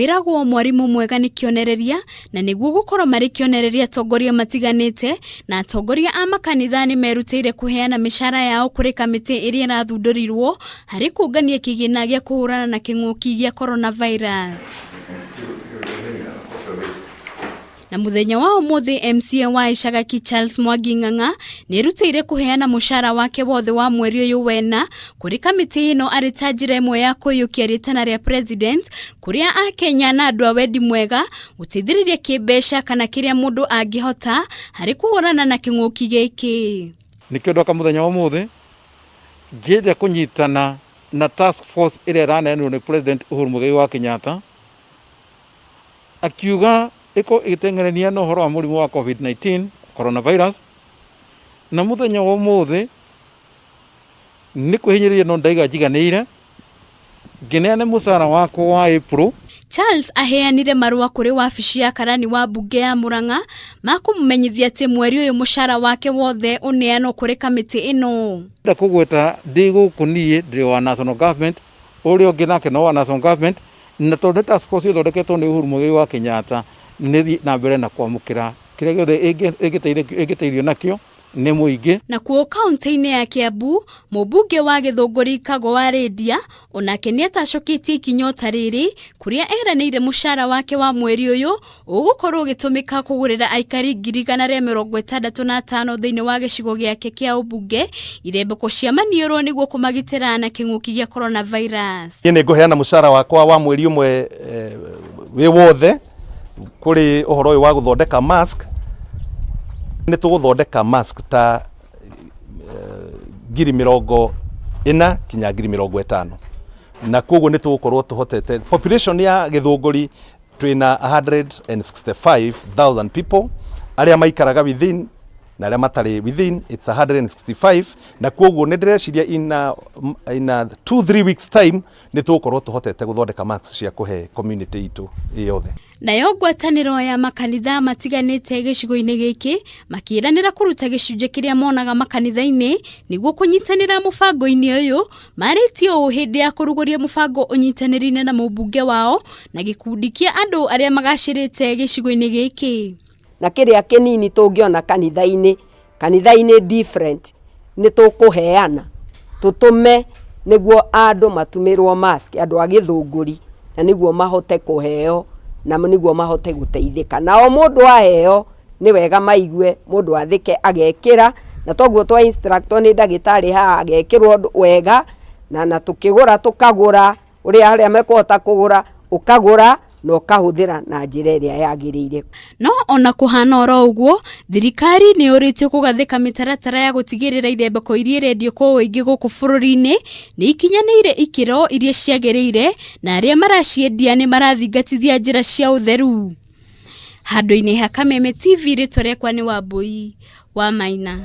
Wĩragwo mwarimũ mwega nĩ kĩonereria, na nĩguo gũkorwo marĩ kĩonereria atongoria matiganĩte na atongoria a makanitha nĩ merutĩire kũheana mĩcara yao kũrĩ kamĩtĩ ĩrĩa ĩrathundũrirwo harĩ kũngania kĩgĩna gĩa kũhũrana na kĩng'ũki gĩa coronavirus. Na mũthenya wa ũmũthĩ MCA wa Icagaki Charles Mwangi Ng'ang'a nĩerutĩire kũheana mũcara wake wothe wa mweri ũyũ wena kũrĩ kamĩtĩ ĩno arĩ ta njĩra ĩmwe ya kũiyũkia rĩtana rĩa president kũrĩa akenya na andũ a wendi mwega gũteithĩrĩria kĩmbeca kana kĩrĩa mũndũ angĩhota harĩ kũhũrana na kĩng'ũki gĩkĩ. Nĩkĩo ndoka mũthenya wa ũmũthĩ ngĩenda kũnyitana na task force ĩrĩa ĩraneanirwo nĩ President Uhuru Muigai wa Kenyatta akiuga ĩkorwo ĩgĩteng'erania na ũhoro wa mũrimũ wa COVID-19 coronavirus, na mũthenya wa ũmũthĩ nĩ kwĩhinyĩrĩria no ndaiga njiganĩire ngĩneane mũcara wakwa wa April. Charles aheanire marũa kũrĩ wabici ya karani wa mbunge ya Murang'a ma kũmũmenyithia atĩ mweri ũyũ mũcara wake wothe ũneanwo kũrĩ kamĩtĩ ĩno. Ndĩrenda kũgweta ndĩ gũkũ niĩ ndĩ wa national government, ũrĩa ũngĩ nake no wa national government, na tondũ nĩ task force ĩthondeketwo nĩ Uhuru Muigai wa Kenyatta, nĩ thiĩ na mbere na kwamũkĩra kĩrĩa gĩothe ĩngĩteithio nakĩo nĩ mũingĩ. Nakuo kaunti-inĩ ya Kiambu, mũmbunge wa Gĩthũngũri Kago wa Rĩndia onake nĩatacũkĩtie ikinya o ta rĩrĩ kũrĩa eranĩire mũcara wake wa mweri ũyũ ũgũkorwo ũgĩtũmĩka kũgũrĩra aikari 165,000 thĩinĩ wa gĩcigo gĩake kĩa ũmbunge irembeko cia maniũrũ nĩguo kũmagitĩra na kĩng'ũki gĩa coronavirus. Niĩ nĩ ngũheana mũcara wakwa wa mweri ũmwe wĩ wothe kũrĩ ũhoro ũyũ wa gũthondeka mask. Nĩ tũgũthondeka mask ta 40,000 kinya 50,000, na koguo nĩ tũgũkorwo tũhotete population ya Gĩthũngũri twĩna 165,000 people arĩa maikaraga within na arĩa matarĩ within, it's 165, na koguo nĩ ndĩreciria in a 2-3 weeks time nĩ tũgũkorwo tũhotete gũthondeka masks cia kũhe community itũ yothe. Nayo ngwatanĩro ya makanitha matiganĩte gĩcigo-inĩ gĩkĩ makĩĩranĩra kũruta gĩcunjĩ kĩrĩa monaga makanitha-inĩ nĩguo kũnyitanĩra mũbango-inĩ ũyũ. Marĩtie ũũ hĩndĩ ya kũrugũria mũbango ũnyitanĩrĩire na mũmbunge wao na gĩkundi kĩa andũ arĩa magacĩrĩte gĩcigo-inĩ gĩkĩ. Na kĩrĩa kĩnini tũngĩona kanitha-inĩ, kanitha-inĩ different, nĩ tũkũheana tũtũme nĩguo andũ matumĩrwo mask, andũ a Gĩthũngũri, na nĩguo mahote kũheo na nĩguo mahote gũteithĩka. Na o mũndũ aheo nĩ wega maigue mũndũ athĩke agekĩra, na toguo twa instruct nĩ ndagĩtarĩ haha agekĩrwo wega, na tũkĩgũra tũkagũra ũrĩa arĩa mekũhota kũgũra, ũkagũra na ũkahũthĩra na njĩra ĩrĩa yagĩrĩire. No ona kũhana oro ũguo, thirikari nĩ yũrĩtio kũgathĩka mĩtaratara ya gũtigĩrĩra irembeko iria irendio kwa ũingĩ gũkũ bũrũri-inĩ nĩ ikinyanĩire ikĩro iria ciagĩrĩire na arĩa maraciendia nĩ marathingatithia njĩra cia ũtheru. Handũ-inĩ ha Kameme TV, rĩtwa rĩakwa nĩ Wambui wa Maina.